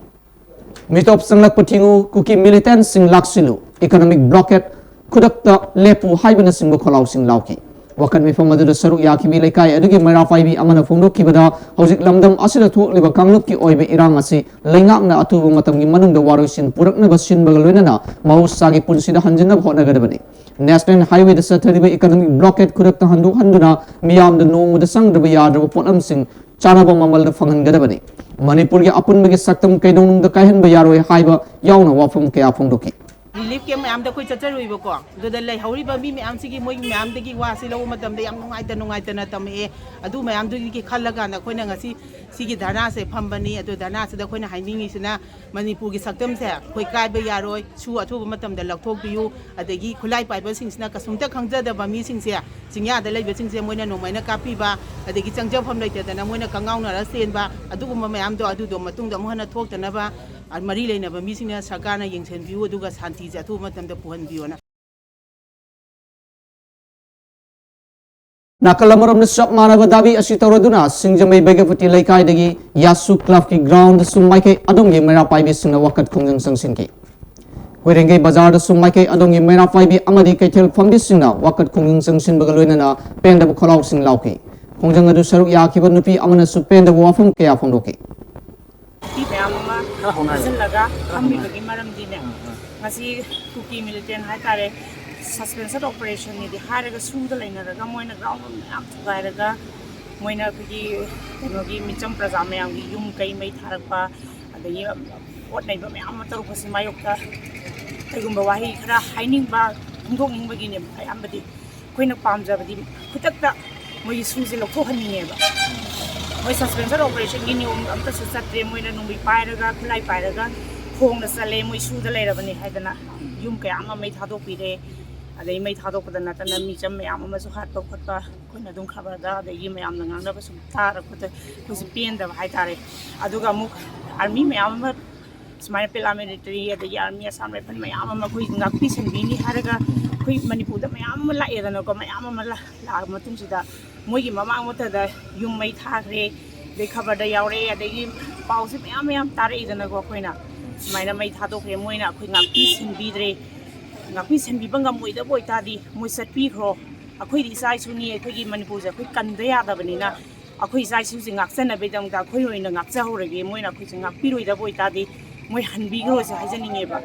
ꯃꯤꯇꯣꯞ ꯆꯪꯂꯛꯄ ꯊꯤꯡꯉꯨ, ꯀꯨꯀꯤ ꯃꯤꯂꯤꯇꯦꯟꯠꯁꯤꯡ ꯂꯥꯛꯁꯤꯜꯂꯨ, ꯏꯀꯣꯅꯣꯃꯤꯛ ꯕ꯭ꯂꯣꯀꯦꯗ ꯈꯨꯗꯛꯇ ꯂꯦꯞꯄꯨ ꯍꯥꯏꯕꯅꯆꯤꯡꯕ ꯈꯣꯜꯂꯥꯎꯁꯤꯡ ꯂꯥꯎꯈꯤ꯫ ꯋꯥꯀꯠ ꯃꯤꯐꯝ ꯑꯗꯨꯗ ꯁꯔꯨꯛ ꯌꯥꯈꯤꯕꯤ ꯂꯩꯀꯥꯏ ꯑꯗꯨꯒꯤ ꯃꯩꯔꯥ ꯄꯥꯏꯕꯤ ꯑꯃꯅ ꯐꯣꯡꯗꯣꯛꯈꯤꯕꯗ, ꯍꯧꯖꯤꯛ ꯂꯝꯗꯝ ꯑꯁꯤꯗ ꯊꯣꯛꯂꯤꯕ ꯀꯥꯡꯂꯨꯞꯀꯤ ꯑꯣꯏꯕ ꯏꯔꯥꯡ ꯑꯁꯤ ꯂꯩꯉꯥꯛꯅ ꯑꯊꯨꯕ ꯃꯇꯝꯒꯤ ꯃꯅꯨꯡꯗ ꯋꯥꯔꯣꯏꯁꯤꯟ ꯄꯨꯔꯛꯅꯕ ꯁꯤꯟꯕꯒ ꯂꯣꯏꯅꯅ ꯃꯍꯧꯁꯥꯒꯤ ꯄꯨꯟꯁꯤꯗ ꯍꯟꯖꯤꯟꯅꯕ ꯍꯣꯠꯅꯒꯗꯕꯅꯤ꯫ ꯅꯦꯁꯅꯦꯜ ꯍꯥꯏꯋꯦꯗ ꯆꯠꯊꯔꯤꯕ ꯏꯀꯣꯅꯣꯃꯤꯛ ꯕ꯭ꯂꯣꯀꯦꯗ ꯈꯨꯗꯛꯇ ꯍꯟꯗꯣꯛꯍꯟꯗꯨꯅ ꯃꯤꯌꯥꯝꯗ ꯅꯣꯡꯃꯗ ꯆꯪꯗ꯭ꯔꯕ ꯌꯥꯗ꯭ꯔꯕ ꯄꯣꯠꯂꯝꯁꯤꯡ ꯆꯥꯅꯕ ꯃꯃꯜꯗ ꯐꯪꯍꯟꯒꯗꯕꯅꯤ꯫ ꯃꯅꯤꯄꯨꯔꯒꯤ ꯑꯄꯨꯟꯕꯒꯤ ꯁꯛꯇꯝ ꯀꯩꯗꯧꯅꯨꯡꯗ ꯀꯥꯏꯍꯟꯕ ꯌꯥꯔꯣꯏ ꯍꯥꯏꯕ ꯌꯥꯎꯅ ꯋꯥꯐꯝ ꯀꯌꯥ ꯐꯣꯡꯗꯣꯛꯈꯤ꯫ ꯔꯤꯂꯤꯐ ꯀꯦꯝꯞ ꯃꯌꯥꯝꯗ ꯑꯩꯈꯣꯏ ꯆꯠꯆꯔꯨꯏꯕꯀꯣ, ꯑꯗꯨꯗ ꯂꯩꯍꯧꯔꯤꯕ ꯃꯤ ꯃꯌꯥꯝꯁꯤꯒꯤ, ꯃꯣꯏꯒꯤ ꯃꯌꯥꯝꯗꯒꯤ ꯋꯥꯁꯤ ꯂꯧꯕ ꯃꯇꯝꯗ ꯌꯥꯝ ꯅꯨꯡꯉꯥꯏꯇ ꯅꯨꯡꯉꯥꯏꯇꯅ ꯇꯝꯃꯛꯑꯦ꯫ ꯑꯗꯨ ꯃꯌꯥꯝꯗꯨꯒꯤ ꯈꯜꯂꯀꯥꯟꯗ ꯑꯩꯈꯣꯏꯅ ꯉꯁꯤ ꯁꯤꯒꯤ ꯙꯔꯅꯥꯁꯦ ꯐꯝꯕꯅꯤ꯫ ꯑꯗꯨ ꯙꯔꯅꯥꯁꯤꯗ ꯑꯩꯈꯣꯏꯅ ꯍꯥꯏꯅꯤꯡꯉꯤꯁꯤꯅ, ꯃꯅꯤꯄꯨꯔꯒꯤ ꯁꯛꯇꯝꯁꯦ ꯑꯩꯈꯣꯏ ꯀꯥꯏꯕ ꯌꯥꯔꯣꯏ, ꯁꯨ ꯑꯊꯨꯕ ꯃꯇꯝꯗ ꯂꯧꯊꯣꯛꯄꯤꯌꯨ꯫ ꯑꯗꯒꯤ ꯈꯨꯠꯂꯥꯏ ꯄꯥꯏꯕꯁꯤꯡꯁꯤꯅ ꯀꯩꯁꯨꯝꯇ ꯈꯪꯖꯗꯕ ꯃꯤꯁꯤꯡꯁꯦ, ꯆꯤꯡꯌꯥꯗ ꯂꯩꯕꯁꯤꯡꯁꯦ ꯃꯣꯏꯅ ꯅꯣꯡꯃꯩꯅ ꯀꯥꯞꯄꯤꯕ, ꯑꯗꯒꯤ ꯆꯪꯖꯐꯝ ꯂꯩꯇꯗꯅ ꯃꯣꯏꯅ ꯀꯪꯉꯥꯎꯅꯔ ꯆꯦꯟꯕ, ꯑꯗꯨꯒꯨꯝꯕ ꯃꯌꯥꯝꯗꯣ, ꯑꯗꯨꯗꯣ ꯃꯇꯨꯡꯗ ꯑꯃꯨꯛ ꯍꯟꯅ ꯊꯣꯛꯇꯅꯕ, ꯑ, ꯃꯔꯤ ꯂꯩꯅꯕ ꯃꯤꯁꯤꯡꯅ ꯁꯔꯀꯥꯔꯅ ꯌꯦꯡꯁꯤꯟꯕꯤꯌꯨ, ꯑꯗꯨꯒ ꯁꯥꯟꯇꯤꯁꯦ ꯑꯊꯨꯕ ꯃꯇꯝꯗ ꯄꯨꯍꯟꯕꯤꯌꯣꯅ꯫ ꯅꯥꯀꯜ ꯑꯃꯔꯣꯝꯗ ꯆꯞ ꯃꯥꯟꯅꯕ ꯗꯥꯕꯤ ꯑꯁꯤ ꯇꯧꯔꯗꯨꯅ ꯁꯤꯡꯖꯃꯩ ꯕꯦꯒꯄꯇꯤ ꯂꯩꯀꯥꯏꯗꯒꯤ ꯌꯥꯁꯨ ꯀ꯭ꯂꯕꯀꯤ ꯒ꯭ꯔꯥꯎꯟꯗꯁꯨ ꯃꯥꯏꯀꯩ ꯑꯗꯣꯝꯒꯤ ꯃꯩꯔꯥ ꯄꯥꯏꯕꯤꯁꯤꯡꯅ ꯋꯥꯀꯠ ꯈꯣꯡꯖꯪ ꯆꯪꯁꯤꯟꯈꯤ꯫ ꯀꯣꯏꯔꯦꯡꯒꯩ ꯕꯖꯥꯔꯗꯁꯨ ꯃꯥꯏꯀꯩ ꯑꯗꯣꯝꯒꯤ ꯃꯩꯔꯥ ꯄꯥꯏꯕꯤ ꯑꯃꯗꯤ ꯀꯩꯊꯦꯜ ꯐꯝꯕꯤꯁꯤꯡꯅ ꯋꯥꯀꯠ ꯈꯣꯡꯖꯪ ꯆꯪꯁꯤꯟꯕꯒ ꯂꯣꯏꯅꯅ ꯄꯦꯟꯗꯕ ꯈꯣꯜꯂꯥꯎꯁꯤꯡ ꯂꯥꯎꯈꯤ꯫ ꯈꯣꯡꯖꯪ ꯑꯗꯨ ꯁꯔꯨꯛ ꯌꯥꯈꯤꯕ ꯅꯨꯄꯤ ꯑꯃꯅꯁꯨ ꯄꯦꯟꯗꯕ ꯋꯥꯐꯝ ꯀꯌꯥ ꯐꯣꯡꯗꯣꯛꯈꯤ꯫ ꯅꯨꯄꯤ ꯃꯌꯥꯝ ꯑꯃ ꯈꯔ ꯍꯧꯅ ꯍꯥꯏꯌꯣ꯫ ꯐꯥꯖꯤꯜꯂꯒ ꯈꯔ ꯍꯧꯅ ꯍꯥꯏꯌꯣ꯫ ꯐꯝꯃꯤꯕꯒꯤ ꯃꯔꯝꯗꯤꯅꯦ, ꯑꯥ, ꯑꯥ꯫ ꯉꯁꯤ ꯀꯨꯀꯤ ꯃꯤꯂꯤꯇꯦꯟ ꯍꯥꯏꯇꯥꯔꯦ, ꯁꯁꯄꯦꯟꯁꯟ ꯑꯣꯄꯔꯦꯁꯟꯅꯤꯗꯤ ꯍꯥꯏꯔꯒ ꯁꯨꯗ ꯂꯩꯅꯔꯒ ꯃꯣꯏꯅ ꯒ꯭ꯔꯥꯎꯟ ꯃꯌꯥꯝ ꯊꯨꯒꯥꯏꯔꯒ ꯃꯣꯏꯅ ꯑꯩꯈꯣꯏꯒꯤ ꯀꯩꯅꯣꯒꯤ ꯃꯤꯆꯝ ꯄ꯭ꯔꯖꯥ ꯃꯌꯥꯝꯒꯤ ꯌꯨꯝ ꯀꯩ ꯃꯩ ꯊꯥꯔꯛꯄ, ꯑꯗꯒꯤ ꯄꯣꯠ ꯅꯩꯕ ꯃꯌꯥꯝ ꯑꯃ ꯇꯧꯔꯛꯄꯁꯤ ꯃꯥꯌꯣꯛꯇ ꯀꯩꯒꯨꯝꯕ ꯋꯥꯍꯩ ꯈꯔ ꯍꯥꯏꯅꯤꯡꯕ, ꯐꯣꯡꯗꯣꯛꯅꯤꯡꯕꯒꯤꯅꯦꯕ ꯑꯌꯥꯝꯕꯗꯤ꯫ ꯑꯩꯈꯣꯏꯅ ꯄꯥꯝꯖꯕꯗꯤ ꯈꯨꯗꯛꯇ ꯃꯣꯏꯒꯤ ꯁꯨꯁꯦ ꯂꯧꯊꯣꯛꯍꯟꯅꯤꯡꯉꯦꯕ꯫ ꯃꯣꯏ ꯁꯁꯄꯦꯟꯁꯟ ꯑꯣꯄꯔꯦꯁꯟꯒꯤ ꯅꯤꯌꯣꯝ ꯑꯝꯇꯁꯨ ꯆꯠꯇ꯭ꯔꯦ꯫ ꯃꯣꯏꯅ ꯅꯣꯡꯃꯩ ꯄꯥꯏꯔꯒ, ꯈꯨꯠꯂꯥꯏ ꯄꯥꯏꯔꯒ ꯈꯣꯡꯅ ꯆꯠꯂꯦ, ꯃꯣꯏ ꯁꯨꯗ ꯂꯩꯔꯕꯅꯤ ꯍꯥꯏꯗꯅ ꯌꯨꯝ ꯀꯌꯥ ꯑꯃ ꯃꯩ ꯊꯥꯗꯣꯛꯄꯤꯔꯦ꯫ ꯑꯗꯩ ꯃꯩ ꯊꯥꯗꯣꯛꯄꯗ ꯅꯠꯇꯅ ꯃꯤꯆꯝ ꯃꯌꯥꯝ ꯑꯃꯁꯨ ꯍꯥꯠꯄ ꯈꯣꯠꯄ ꯑꯩꯈꯣꯏꯅ ꯑꯗꯨꯝ ꯈꯕꯔꯗ ꯑꯗꯒꯤ ꯃꯌꯥꯝꯅ ꯉꯥꯡꯅꯕ ꯁꯨꯝ ꯇꯥꯔꯛꯄꯗ ꯑꯩꯈꯣꯏꯁꯨ ꯄꯦꯟꯗꯕ ꯍꯥꯏꯇꯥꯔꯦ꯫ ꯑꯗꯨꯒ ꯑꯃꯨꯛ ꯑꯥꯔꯃꯤ ꯃꯌꯥꯝ ꯑꯃ, ꯁꯨꯃꯥꯏꯅ ꯄꯦꯔꯥꯃꯤꯂꯤꯇꯔꯤ ꯑꯗꯒꯤ ꯑꯥꯔꯃꯤ, ꯑꯁꯥꯝ ꯔꯥꯏꯐꯜ ꯃꯌꯥꯝ ꯑꯃ ꯑꯩꯈꯣꯏ ꯉꯥꯛꯄꯤ ꯁꯦꯟꯕꯤꯅꯤ ꯍꯥꯏꯔꯒ ꯑꯩꯈꯣꯏ ꯃꯅꯤꯄꯨꯔꯗ ꯃꯌꯥꯝ ꯑꯃ ꯂꯥꯛꯑꯦꯗꯅꯀꯣ꯫ ꯃꯌꯥꯝ ꯑꯃ ꯂꯥꯛꯑ ꯃꯇꯨꯡꯁꯤꯗ ꯃꯣꯏꯒꯤ ꯃꯃꯥꯡ ꯃꯛꯇꯗ ꯌꯨꯝ ꯃꯩ ꯊꯥꯈ꯭ꯔꯦ, ꯑꯗꯩ ꯈꯕꯔꯗ ꯌꯥꯎꯔꯛꯑꯦ, ꯑꯗꯒꯤ ꯄꯥꯎꯁꯦ ꯃꯌꯥꯝ ꯃꯌꯥꯝ ꯇꯥꯔꯛꯏꯗꯅꯀꯣ꯫ ꯑꯩꯈꯣꯏꯅ ꯁꯨꯃꯥꯏꯅ ꯃꯩ ꯊꯥꯗꯣꯛꯈ꯭ꯔꯦ, ꯃꯣꯏꯅ ꯑꯩꯈꯣꯏ ꯉꯥꯛꯄꯤ ꯁꯦꯟꯕꯤꯗ꯭ꯔꯦ, ꯉꯥꯛꯄꯤ ꯁꯦꯟꯕꯤꯕ ꯉꯝꯃꯣꯏꯗꯕ ꯑꯣꯏꯇꯥꯔꯗꯤ ꯃꯣꯏ ꯆꯠꯄꯤꯈ꯭ꯔꯣ꯫ ꯑꯩꯈꯣꯏꯗꯤ ꯏꯆꯥ ꯏꯁꯨꯅꯤ, ꯑꯩꯈꯣꯏꯒꯤ ꯃꯅꯤꯄꯨꯔꯁꯦ ꯑꯩꯈꯣꯏ ꯀꯟꯗ ꯌꯥꯗꯕꯅꯤꯅ ꯑꯩꯈꯣꯏ ꯏꯆꯥ ꯏꯁꯨꯁꯦ ꯉꯥꯛꯆꯅꯕꯒꯤꯗꯃꯛꯇ ꯑꯩꯈꯣꯏ ꯑꯣꯏꯅ ꯉꯥꯛꯆꯍꯧꯔꯒꯦ, ꯃꯣꯏꯅ ꯑꯩꯈꯣꯏꯁꯦ ꯉꯥꯛꯄꯤꯔꯣꯏꯗꯕ ꯑꯣꯏꯇꯥꯔꯗꯤ ꯃꯣꯏ ꯍꯟꯕꯤꯈ꯭ꯔꯣꯁꯦ ꯍꯥꯏꯖꯅꯤꯡꯉꯦꯕ꯫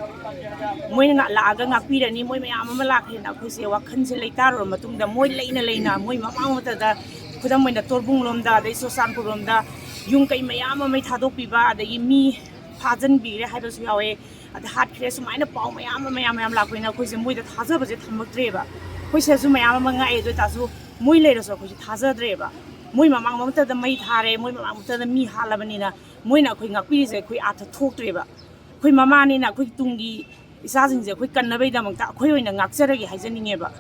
ꯃꯣꯏꯅ ꯉꯥ-, ꯂꯥꯛꯑꯒ ꯉꯥꯛꯄꯤꯔꯅꯤ, ꯃꯣꯏ ꯃꯌꯥꯝ ꯑꯃ ꯂꯥꯛꯈ꯭ꯔꯦꯅ ꯑꯩꯈꯣꯏꯁꯦ ꯋꯥꯈꯜꯁꯦ ꯂꯩꯇꯥꯔꯨꯔ ꯃꯇꯨꯡꯗ ꯃꯣꯏ ꯂꯩꯅ ꯂꯩꯅ ꯃꯣꯏ ꯃꯃꯥꯡ ꯃꯛꯇꯗ ꯈꯨꯗꯝ ꯑꯣꯏꯅ ꯇꯣꯔꯕꯨꯡꯂꯣꯝꯗ ꯑꯗꯩ ꯆꯨꯔꯆꯥꯟꯄꯨꯔꯂꯣꯝꯗ ꯌꯨꯝ ꯀꯩ ꯃꯌꯥꯝ ꯑꯃ ꯃꯩ ꯊꯥꯗꯣꯛꯄꯤꯕ ꯑꯗꯒꯤ ꯃꯤ ꯐꯥꯖꯤꯟꯕꯤꯔꯦ ꯍꯥꯏꯕꯁꯨ ꯌꯥꯎꯋꯦ꯫ ꯑꯗ ꯍꯥꯠꯈ꯭ꯔꯦ, ꯁꯨꯃꯥꯏꯅ ꯄꯥꯎ ꯃꯌꯥꯝ ꯑꯃ, ꯃꯌꯥꯝ ꯃꯌꯥꯝ ꯂꯥꯛꯄꯅꯤꯅ ꯑꯩꯈꯣꯏꯁꯦ ꯃꯣꯏꯗ ꯊꯥꯖꯕꯁꯦ ꯊꯝꯃꯛꯇ꯭ꯔꯦꯕ꯫ ꯑꯩꯈꯣꯏ ꯁꯤꯗꯁꯨ ꯃꯌꯥꯝ ꯑꯃ ꯉꯥꯛꯑꯦ, ꯑꯗꯨ ꯑꯣꯏꯇꯥꯔꯁꯨ ꯃꯣꯏ ꯂꯩꯔꯁꯨ ꯑꯩꯈꯣꯏꯁꯦ ꯊꯥꯖꯗ꯭ꯔꯦꯕ꯫ ꯃꯣꯏ ꯃꯃꯥꯡ ꯃꯛꯇꯗ ꯃꯩ ꯊꯥꯔꯦ, ꯃꯣꯏ ꯃꯃꯥꯡ ꯃꯛꯇꯗ ꯃꯤ ꯍꯥꯠꯂꯕꯅꯤꯅ ꯃꯣꯏꯅ ꯑꯩꯈꯣꯏ ꯉꯥꯛꯄꯤꯔꯤꯁꯦ ꯑꯩꯈꯣꯏ ꯑꯥꯔꯊ ꯊꯣꯛꯇ꯭ꯔꯦꯕ꯫ ꯑꯩꯈꯣꯏ ꯃꯃꯥꯅꯤꯅ ꯑꯩꯈꯣꯏꯒꯤ ꯇꯨꯡꯒꯤ ꯏꯆꯥꯁꯤꯡꯁꯦ ꯑꯩꯈꯣꯏ ꯀꯟꯅꯕꯒꯤꯗꯃꯛꯇ ꯑꯩꯈꯣꯏ ꯑꯣꯏꯅ ꯉꯥꯛꯆꯔꯒꯦ ꯍꯥꯏꯖꯅꯤꯡꯉꯦꯕ꯫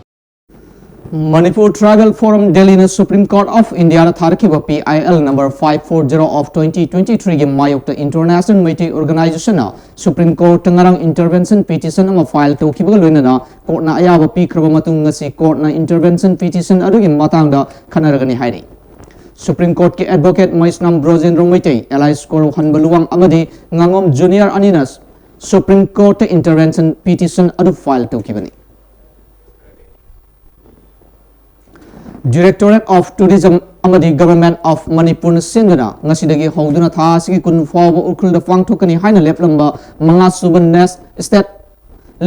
Manipur Tribal Forum ꯗꯦꯜꯂꯤꯅ Supreme Court of Indiaꯗ ꯊꯥꯔꯛꯈꯤꯕ P I L number five four zero of twenty twenty-threeꯒꯤ ꯃꯥꯌꯣꯛꯇ International Meitei Organizationꯅ Supreme Courtꯇ ꯉꯔꯥꯡ intervention petition ꯑꯃ file ꯇꯧꯈꯤꯕꯒ ꯂꯣꯏꯅꯅ courtꯅ ꯑꯌꯥꯕ ꯄꯤꯈ꯭ꯔꯕ ꯃꯇꯨꯡ ꯉꯁꯤ courtꯅ intervention petition ꯑꯗꯨꯒꯤ ꯃꯇꯥꯡꯗ ꯈꯟꯅꯔꯒꯅꯤ ꯍꯥꯏꯔꯤ꯫ Supreme Courtꯀꯤ advocate ꯃꯍꯦꯁꯅꯥꯝ ꯕ꯭ꯔꯣꯖꯦꯟꯗ꯭ꯔꯣ ꯃꯩꯇꯩ, allies ꯀꯣꯔꯧ ꯍꯟꯕꯂꯨꯋꯥꯡ ꯑꯃꯗꯤ ꯉꯥꯉꯣꯝ ꯖꯨꯅꯤꯌꯔ ꯑꯅꯤꯅ Supreme Courtꯇ intervention petition ꯑꯗꯨ file ꯇꯧꯈꯤꯕꯅꯤ꯫ Directorate of Tourism ꯑꯃꯗꯤ Government of ꯃꯅꯤꯄꯨꯔꯅ ꯁꯤꯟꯗꯨꯅ ꯉꯁꯤꯗꯒꯤ ꯍꯧꯗꯨꯅ ꯊꯥ ꯑꯁꯤꯒꯤ ꯀꯨꯟ ꯐꯥꯎꯕ ꯎꯈ꯭ꯔꯨꯜꯗ ꯄꯥꯡꯊꯣꯛꯀꯅꯤ ꯍꯥꯏꯅ ꯂꯦꯞꯂꯝꯕ ꯃꯉꯥ ꯁꯨꯕ Nest State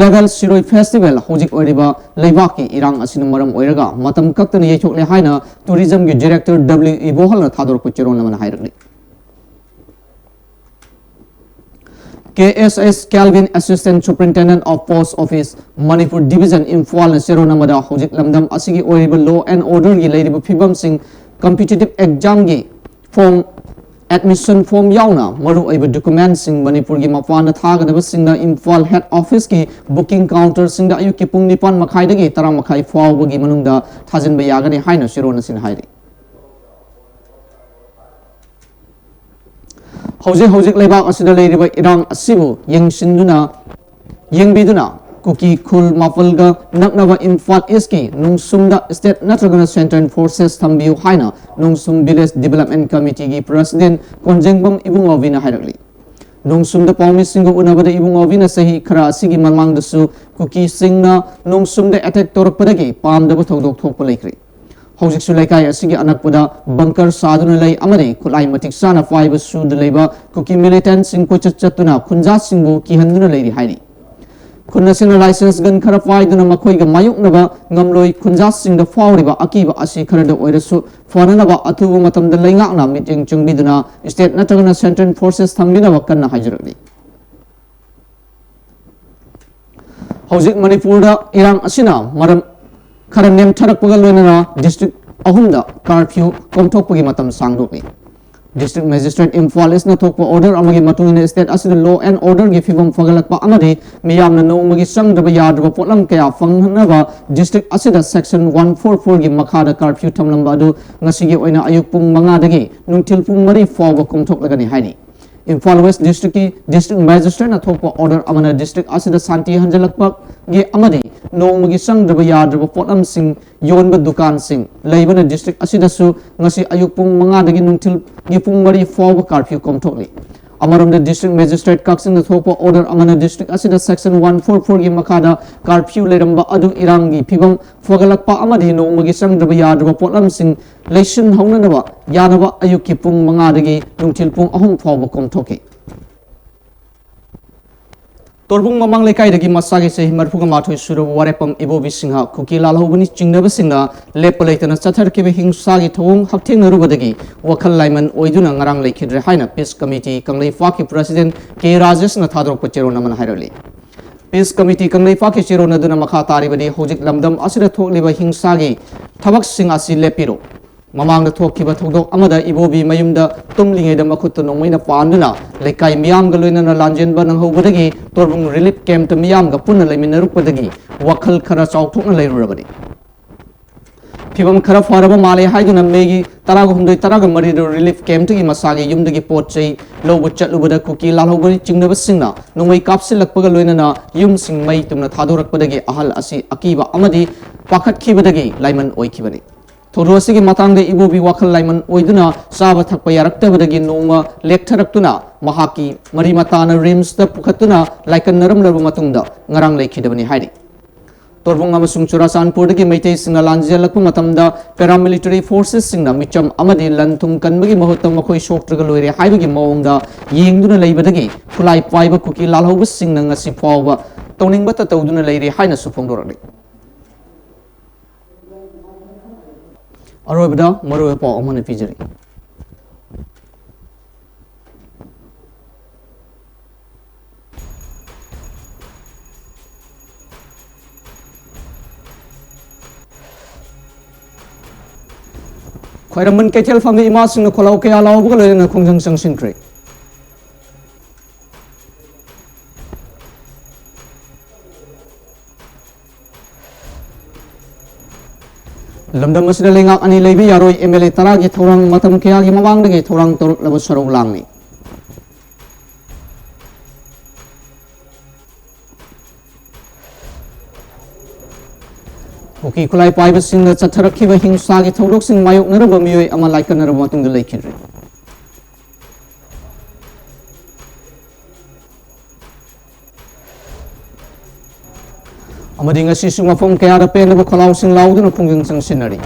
Level ꯁꯤꯔꯣꯏ Festival ꯍꯧꯖꯤꯛ ꯑꯣꯏꯔꯤꯕ ꯂꯩꯕꯥꯛꯀꯤ ꯏꯔꯥꯡ ꯑꯁꯤꯅ ꯃꯔꯝ ꯑꯣꯏꯔꯒ ꯃꯇꯝ ꯀꯛꯇꯅ ꯌꯩꯊꯣꯛꯂꯦ ꯍꯥꯏꯅ Tourismꯒꯤ Director W ꯏꯕꯣꯍꯜꯅ ꯊꯥꯗꯣꯔꯛꯄ ꯆꯦꯔꯣꯜ ꯑꯃꯅ ꯍꯥꯏꯔꯛꯂꯤ꯫ K S S Calvin, Assistant Superintendent of Post Office, Manipur Division, ꯏꯝꯐꯥꯜꯅ ꯆꯦꯔꯣꯜ ꯑꯃꯗ ꯍꯧꯖꯤꯛ ꯂꯝꯗꯝ ꯑꯁꯤꯒꯤ ꯑꯣꯏꯔꯤꯕ law and orderꯒꯤ ꯂꯩꯔꯤꯕ ꯐꯤꯕꯝꯁꯤꯡ, competitive examꯒꯤ form, admission form ꯌꯥꯎꯅ ꯃꯔꯨꯑꯣꯏꯕ documentꯁꯤꯡ ꯃꯅꯤꯄꯨꯔꯒꯤ ꯃꯄꯥꯟꯗ ꯊꯥꯒꯗꯕꯁꯤꯡꯅ ꯏꯝꯐꯥꯜ head officeꯀꯤ booking counterꯁꯤꯡꯗ ꯑꯌꯨꯛꯀꯤ ꯄꯨꯡ ꯅꯤꯄꯥꯟ ꯃꯈꯥꯏꯗꯒꯤ ꯇꯔꯥ ꯃꯈꯥꯏ ꯐꯥꯎꯕꯒꯤ ꯃꯅꯨꯡꯗ ꯊꯥꯖꯤꯟꯕ ꯌꯥꯒꯅꯤ ꯍꯥꯏꯅ ꯆꯦꯔꯣꯜ ꯑꯁꯤꯅ ꯍꯥꯏꯔꯤ꯫ ꯍꯧꯖꯤꯛ ꯍꯧꯖꯤꯛ ꯂꯩꯕꯥꯛ ꯑꯁꯤꯗ ꯂꯩꯔꯤꯕ ꯏꯔꯥꯡ ꯑꯁꯤꯕꯨ ꯌꯦꯡꯁꯤꯟꯗꯨꯅ, ꯌꯦꯡꯕꯤꯗꯨꯅ, ꯀꯨꯀꯤ ꯈꯨꯜ ꯃꯥꯄꯜꯒ ꯅꯛꯅꯕ ꯏꯝꯐꯥꯜ ꯏꯁꯀꯤ ꯅꯣꯡꯁꯨꯝꯗ ꯁ꯭ꯇꯦꯠ ꯅꯠꯇ꯭ꯔꯒꯅ ꯁꯦꯟꯇ꯭ꯔꯦꯜ ꯐꯣꯔꯁꯦꯁ ꯊꯝꯕꯤꯌꯨ ꯍꯥꯏꯅ ꯅꯣꯡꯁꯨꯝ ꯚꯤꯂꯦꯖ ꯗꯤꯕꯦꯂꯞꯃꯦꯟ ꯀꯃꯤꯇꯤꯒꯤ ꯄ꯭ꯔꯁꯤꯗꯦꯟ ꯀꯣꯟꯖꯦꯡꯕꯝ ꯏꯕꯨꯡꯉꯣꯕꯤꯅ ꯍꯥꯏꯔꯛꯂꯤ꯫ ꯅꯣꯡꯁꯨꯝꯗ ꯄꯥꯎꯃꯤꯁꯤꯡꯒ ꯎꯅꯕꯗ ꯏꯕꯨꯡꯉꯣꯕꯤꯅ ꯆꯍꯤ ꯈꯔ ꯑꯁꯤꯒꯤ ꯃꯃꯥꯡꯗꯁꯨ ꯀꯨꯀꯤꯁꯤꯡꯅ ꯅꯣꯡꯁꯨꯝꯗ ꯑꯦꯇꯦꯛ ꯇꯧꯔꯛꯄꯗꯒꯤ ꯄꯥꯝꯗꯕ ꯊꯧꯗꯣꯛ ꯊꯣꯛꯄ ꯂꯩꯈ꯭ꯔꯦ꯫ ꯍꯧꯖꯤꯛꯁꯨ ꯂꯩꯀꯥꯏ ꯑꯁꯤꯒꯤ ꯑꯅꯛꯄꯗ ꯕꯪꯀꯔ ꯁꯥꯗꯨꯅ ꯂꯩ ꯑꯃꯗꯤ ꯈꯨꯠꯂꯥꯏ ꯃꯇꯤꯛ ꯆꯥꯅ ꯄꯥꯏꯕ ꯁꯨꯗ ꯂꯩꯕ ꯀꯨꯀꯤ ꯃꯤꯂꯤꯇꯦꯟꯠꯁꯤꯡ ꯀꯣꯏꯆꯠ ꯆꯠꯇꯨꯅ ꯈꯨꯟꯖꯥꯁꯤꯡꯕꯨ ꯀꯤꯍꯟꯗꯨꯅ ꯂꯩꯔꯤ ꯍꯥꯏꯔꯤ꯫ ꯈꯨꯟ ꯑꯁꯤꯅ ꯂꯥꯏꯁꯦꯟꯁ ꯒꯟ ꯈꯔ ꯄꯥꯏꯗꯨꯅ ꯃꯈꯣꯏꯒ ꯃꯥꯌꯣꯛꯅꯕ ꯉꯝꯂꯣꯏ ꯈꯨꯟꯖꯥꯁꯤꯡꯗ ꯐꯥꯎꯔꯤꯕ ꯑꯀꯤꯕ ꯑꯁꯤ ꯈꯔꯗ ꯑꯣꯏꯔꯁꯨ ꯐꯅꯅꯕ ꯑꯊꯨꯕ ꯃꯇꯝꯗ ꯂꯩꯉꯥꯛꯅ ꯃꯤꯠꯌꯦꯡ ꯆꯪꯕꯤꯗꯨꯅ ꯁ꯭ꯇꯦꯠ ꯅꯠꯇ꯭ꯔꯒꯅ ꯁꯦꯟꯇ꯭ꯔꯦꯜ ꯐꯣꯔꯁꯦꯁ ꯊꯝꯕꯤꯅꯕ ꯀꯟꯅ ꯍꯥꯏꯖꯔꯛꯂꯤ꯫ ꯍꯧꯖꯤꯛ ꯃꯅꯤꯄꯨꯔꯗ ꯏꯔꯥꯡ ꯑꯁꯤꯅ ꯃꯔꯝ ꯈꯔ ꯅꯦꯝꯊꯔꯛꯄꯒ ꯂꯣꯏꯅꯅ ꯗꯤꯁꯇ꯭ꯔꯤꯛ ꯑꯍꯨꯝꯗ ꯀꯥꯔꯐ꯭ꯌꯨ ꯀꯣꯝꯊꯣꯛꯄꯒꯤ ꯃꯇꯝ ꯁꯥꯡꯗꯣꯛꯂꯤ꯫ ꯗꯤꯁꯇ꯭ꯔꯤꯛ ꯃꯦꯖꯤꯁꯇ꯭ꯔꯦꯠ ꯏꯝꯐꯥꯜ ꯏꯁꯅ ꯊꯣꯛꯄ ꯑꯣꯔꯗꯔ ꯑꯃꯒꯤ ꯃꯇꯨꯡ ꯏꯟꯅ ꯁ꯭ꯇꯦꯠ ꯑꯁꯤꯗ ꯂꯣ ꯑꯦꯟ ꯑꯣꯔꯗꯔꯒꯤ ꯐꯤꯕꯝ ꯐꯒꯠꯂꯛꯄ ꯑꯃꯗꯤ ꯃꯤꯌꯥꯝꯅ ꯅꯣꯡꯃꯒꯤ ꯆꯪꯗ꯭ꯔꯕ ꯌꯥꯗ꯭ꯔꯕ ꯄꯣꯠꯂꯝ ꯀꯌꯥ ꯐꯪꯅꯅꯕ ꯗꯤꯁꯇ꯭ꯔꯤꯛ ꯑꯁꯤꯗ ꯁꯦꯛꯁꯟ ꯋꯥꯟ ꯐꯣꯔ ꯐꯣꯔꯒꯤ ꯃꯈꯥꯗ ꯀꯥꯔꯐ꯭ꯌꯨ ꯊꯝꯂꯝꯕ ꯑꯗꯨ ꯉꯁꯤꯒꯤ ꯑꯣꯏꯅ ꯑꯌꯨꯛ ꯄꯨꯡ ꯃꯉꯥꯗꯒꯤ ꯅꯨꯡꯊꯤꯜ ꯄꯨꯡ ꯃꯔꯤ ꯐꯥꯎꯕ ꯀꯣꯝꯊꯣꯛꯂꯒꯅꯤ ꯍꯥꯏꯔꯤ꯫ ꯏꯝꯐꯥꯜ ꯋꯦꯁ ꯗꯤꯁꯇ꯭ꯔꯤꯛꯀꯤ ꯗꯤꯁꯇ꯭ꯔꯤꯛ ꯃꯦꯖꯤꯁꯇ꯭ꯔꯦꯠꯅ ꯊꯣꯛꯄ ꯑꯣꯔꯗꯔ ꯑꯃꯅ ꯗꯤꯁꯇ꯭ꯔꯤꯛ ꯑꯁꯤꯗ ꯁꯥꯟꯇꯤ ꯍꯟꯖꯤꯜꯂꯛꯄꯒꯤ ꯑꯃꯗꯤ ꯅꯣꯡꯃꯒꯤ ꯆꯪꯗ꯭ꯔꯕ ꯌꯥꯗ꯭ꯔꯕ ꯄꯣꯠꯂꯝꯁꯤꯡ ꯌꯣꯟꯕ ꯗꯨꯀꯥꯟꯁꯤꯡ ꯂꯩꯕꯅ ꯗꯤꯁꯇ꯭ꯔꯤꯛ ꯑꯁꯤꯗꯁꯨ ꯉꯁꯤ ꯑꯌꯨꯛ ꯄꯨꯡ ꯃꯉꯥꯗꯒꯤ ꯅꯨꯡꯊꯤꯜꯒꯤ ꯄꯨꯡ ꯃꯔꯤ ꯐꯥꯎꯕ ꯀꯥꯔꯐ꯭ꯌꯨ ꯀꯣꯝꯊꯣꯛꯂꯤ꯫ ꯑꯃꯔꯣꯝꯗ ꯗꯤꯁꯇ꯭ꯔꯤꯛ ꯃꯦꯖꯤꯁꯇ꯭ꯔꯦꯠ ꯀꯛꯆꯤꯡꯗ ꯊꯣꯛꯄ ꯑꯣꯔꯗꯔ ꯑꯃꯅ ꯗꯤꯁꯇ꯭ꯔꯤꯛ ꯑꯁꯤꯗ ꯁꯦꯛꯁꯟ ꯋꯥꯟ ꯐꯣꯔ ꯐꯣꯔꯒꯤ ꯃꯈꯥꯗ ꯀꯥꯔꯐ꯭ꯌꯨ ꯂꯩꯔꯝꯕ ꯑꯗꯨ ꯏꯔꯥꯡꯒꯤ ꯐꯤꯕꯝ ꯐꯒꯠꯂꯛꯄ ꯑꯃꯗꯤ ꯅꯣꯡꯃꯒꯤ ꯆꯪꯗ꯭ꯔꯕ ꯌꯥꯗ꯭ꯔꯕ ꯄꯣꯠꯂꯝꯁꯤꯡ ꯂꯩꯁꯤꯟ ꯍꯧꯅꯅꯕ ꯌꯥꯅꯕ ꯑꯌꯨꯛꯀꯤ ꯄꯨꯡ ꯃꯉꯥꯗꯒꯤ ꯅꯨꯡꯊꯤꯜ ꯄꯨꯡ ꯑꯍꯨꯝ ꯐꯥꯎꯕ ꯀꯣꯝꯊꯣꯛꯈꯤ꯫ ꯇꯣꯔꯕꯨꯡ ꯃꯃꯥꯡ ꯂꯩꯀꯥꯏꯗꯒꯤ ꯃꯆꯥꯒꯤ ꯆꯍꯤ ꯃꯔꯤꯐꯨꯒ ꯃꯥꯊꯣꯏ ꯁꯨꯔꯕ ꯋꯥꯔꯦꯞꯄꯝ ꯏꯕꯣꯕꯤ ꯁꯤꯡꯍ ꯀꯨꯀꯤ ꯂꯥꯜꯍꯧꯕꯅꯤ ꯆꯤꯡꯅꯕꯁꯤꯡꯅ ꯂꯦꯞꯄ ꯂꯩꯇꯅ ꯆꯠꯊꯔꯛꯈꯤꯕ ꯍꯤꯡꯁꯥꯒꯤ ꯊꯧꯑꯣꯡ ꯍꯛꯊꯦꯡꯅꯔꯨꯕꯗꯒꯤ ꯋꯥꯈꯜ ꯂꯥꯏꯃꯟ ꯑꯣꯏꯗꯨꯅ ꯉꯔꯥꯡ ꯂꯩꯈꯤꯗ꯭ꯔꯦ ꯍꯥꯏꯅ ꯄꯤꯁ ꯀꯃꯤꯇꯤ ꯀꯪꯂꯩꯄꯥꯛꯀꯤ ꯄ꯭ꯔꯁꯤꯗꯦꯟ ꯀꯦ ꯔꯥꯖꯦꯁꯅ ꯊꯥꯗꯣꯔꯛꯄ ꯆꯦꯔꯣꯜ ꯑꯃꯅ ꯍꯥꯏꯔꯛꯂꯤ꯫ ꯄꯤꯁ ꯀꯃꯤꯇꯤ ꯀꯪꯂꯩꯄꯥꯛꯀꯤ ꯆꯦꯔꯣꯜ ꯑꯗꯨꯅ ꯃꯈꯥ ꯇꯥꯔꯤꯕꯗꯤ ꯍꯧꯖꯤꯛ ꯂꯝꯗꯝ ꯑꯁꯤꯗ ꯊꯣꯛꯂꯤꯕ ꯍꯤꯡꯁꯥꯒꯤ ꯊꯕꯛꯁꯤꯡ ꯑꯁꯤ ꯂꯦꯞꯄꯤꯔꯣ꯫ ꯃꯃꯥꯡꯗ ꯊꯣꯛꯈꯤꯕ ꯊꯧꯗꯣꯛ ꯑꯃꯗ ꯏꯕꯣꯕꯤ ꯃꯌꯨꯝꯗ ꯇꯨꯝꯂꯤꯉꯩꯗ ꯃꯈꯨꯠꯇ ꯅꯣꯡꯃꯩꯅ ꯄꯥꯟꯗꯨꯅ ꯂꯩꯀꯥꯏ ꯃꯤꯌꯥꯝꯒ ꯂꯣꯏꯅꯅ ꯂꯥꯟꯖꯦꯟꯕ ꯅꯪꯍꯧꯕꯗꯒꯤ ꯇꯣꯔꯕꯨꯡ ꯔꯤꯂꯤꯐ ꯀꯦꯝꯞꯇ ꯃꯤꯌꯥꯝꯒ ꯄꯨꯟꯅ ꯂꯩꯃꯤꯟꯅꯔꯛꯄꯗꯒꯤ ꯋꯥꯈꯜ ꯈꯔ ꯆꯥꯎꯊꯣꯛꯅ ꯂꯩꯔꯨꯔꯕꯅꯤ꯫ ꯐꯤꯚꯝ ꯈꯔ ꯐꯔꯕ ꯃꯥꯜꯂꯦ ꯍꯥꯏꯗꯨꯅ ꯃꯦꯒꯤ ꯇꯔꯥꯒ ꯍꯨꯝꯗꯣꯏ, ꯇꯔꯥꯒ ꯃꯔꯤꯗ ꯔꯤꯂꯤꯐ ꯀꯦꯝꯞꯇꯒꯤ ꯃꯁꯥꯒꯤ ꯌꯨꯝꯗꯒꯤ ꯄꯣꯠ ꯆꯩ ꯂꯧꯕ ꯆꯠꯂꯨꯕꯗ ꯀꯨꯀꯤ ꯂꯥꯜꯍꯧꯕ ꯆꯤꯡꯅꯕꯁꯤꯡꯅ ꯅꯣꯡꯃꯩ ꯀꯥꯞꯁꯤꯜꯂꯛꯄꯒ ꯂꯣꯏꯅꯅ ꯌꯨꯝꯁꯤꯡ ꯃꯩ ꯇꯨꯝꯅ ꯊꯥꯗꯣꯔꯛꯄꯗꯒꯤ ꯑꯍꯜ ꯑꯁꯤ ꯑꯀꯤꯕ ꯑꯃꯗꯤ ꯄꯥꯈꯠꯈꯤꯕꯗꯒꯤ ꯂꯥꯏꯃꯟ ꯑꯣꯏꯈꯤꯕꯅꯤ꯫ ꯊꯧꯗꯣꯛ ꯑꯁꯤꯒꯤ ꯃꯇꯥꯡꯗ ꯏꯕꯣꯕꯤ ꯋꯥꯈꯜ ꯂꯥꯏꯃꯟ ꯑꯣꯏꯗꯨꯅ ꯆꯥꯕ ꯊꯛꯄ ꯌꯥꯔꯛꯇꯕꯗꯒꯤ ꯅꯣꯡꯃ ꯂꯦꯛꯊꯔꯛꯇꯨꯅ ꯃꯍꯥꯛꯀꯤ ꯃꯔꯤ ꯃꯇꯥꯅ ꯔꯤꯝꯁꯇ ꯄꯨꯈꯠꯇꯨꯅ ꯂꯥꯏꯀꯠꯅꯔꯝꯂꯕ ꯃꯇꯨꯡꯗ ꯉꯔꯥꯡ ꯂꯩꯈꯤꯗꯕꯅꯤ ꯍꯥꯏꯔꯤ꯫ ꯇꯣꯔꯕꯨꯡ ꯑꯃꯁꯨꯡ ꯆꯨꯔꯥꯆꯥꯟꯄꯨꯔꯗꯒꯤ ꯃꯩꯇꯩꯁꯤꯡꯅ ꯂꯥꯟꯖꯦꯜꯂꯛꯄ ꯃꯇꯝꯗ ꯄꯦꯔꯥꯃꯤꯂꯤꯇꯔꯤ ꯐꯣꯔꯁꯦꯁꯁꯤꯡꯅ ꯃꯤꯆꯝ ꯑꯃꯗꯤ ꯂꯟ ꯊꯨꯝ ꯀꯟꯕꯒꯤ ꯃꯍꯨꯠꯇ ꯃꯈꯣꯏ ꯁꯣꯛꯇ꯭ꯔꯒ ꯂꯣꯏꯔꯦ ꯍꯥꯏꯕꯒꯤ ꯃꯑꯣꯡꯗ ꯌꯦꯡꯗꯨꯅ ꯂꯩꯕꯗꯒꯤ ꯈꯨꯠꯂꯥꯏ ꯄꯥꯏꯕ ꯀꯨꯀꯤ ꯂꯥꯜꯍꯧꯕꯁꯤꯡꯅ ꯉꯁꯤ ꯐꯥꯎꯕ ꯇꯧꯅꯤꯡꯕꯇ ꯇꯧꯗꯨꯅ ꯂꯩꯔꯦ ꯍꯥꯏꯅꯁꯨ ꯐꯣꯡꯗꯣꯔꯛꯂꯤ꯫ ꯑꯔꯣꯏꯕꯗ ꯃꯔꯨꯑꯣꯏꯕ ꯄꯥꯎ ꯑꯃꯅ ꯄꯤꯖꯔꯤ꯫ ꯈ꯭ꯋꯥꯏꯔꯝꯕꯟ ꯀꯩꯊꯦꯜ ꯐꯝꯗ ꯏꯃꯥꯁꯤꯡꯅ ꯈꯣꯜꯂꯥꯎ ꯀꯌꯥ ꯂꯥꯎꯕꯒ ꯂꯣꯏꯅꯅ ꯈꯣꯡꯖꯪ ꯆꯪꯁꯤꯟꯈ꯭ꯔꯦ꯫ ꯂꯝꯗꯝ ꯑꯁꯤꯗ ꯂꯩꯉꯥꯛ ꯑꯅꯤ ꯂꯩꯕ ꯌꯥꯔꯣꯏ, ꯑꯦꯝ ꯑꯦꯜ ꯑꯦ ꯇꯔꯥꯒꯤ ꯊꯧꯔꯥꯡ ꯃꯇꯝ ꯀꯌꯥꯒꯤ ꯃꯃꯥꯡꯗꯒꯤ ꯊꯧꯔꯥꯡ ꯇꯧꯔꯛꯂꯕ ꯁꯔꯧ ꯂꯥꯡꯅꯤ꯫ ꯀꯨꯀꯤ ꯈꯨꯠꯂꯥꯏ ꯄꯥꯏꯕꯁꯤꯡꯅ ꯆꯠꯊꯔꯛꯈꯤꯕ ꯍꯤꯡꯁꯥꯒꯤ ꯊꯧꯗꯣꯛꯁꯤꯡ ꯃꯥꯌꯣꯛꯅꯔꯕ ꯃꯤꯑꯣꯏ ꯑꯃ ꯂꯥꯏꯀꯠꯅꯔꯕ ꯃꯇꯨꯡꯗ ꯂꯩꯈꯤꯗ꯭ꯔꯦ꯫ ꯑꯃꯗꯤ ꯉꯁꯤꯁꯨ ꯃꯐꯝ ꯀꯌꯥꯗ ꯄꯦꯟꯗꯕ ꯈꯣꯜꯂꯥꯎꯁꯤꯡ ꯂꯥꯎꯗꯨꯅ ꯈꯣꯡꯖꯪ ꯆꯪꯁꯤꯟꯅꯔꯤ꯫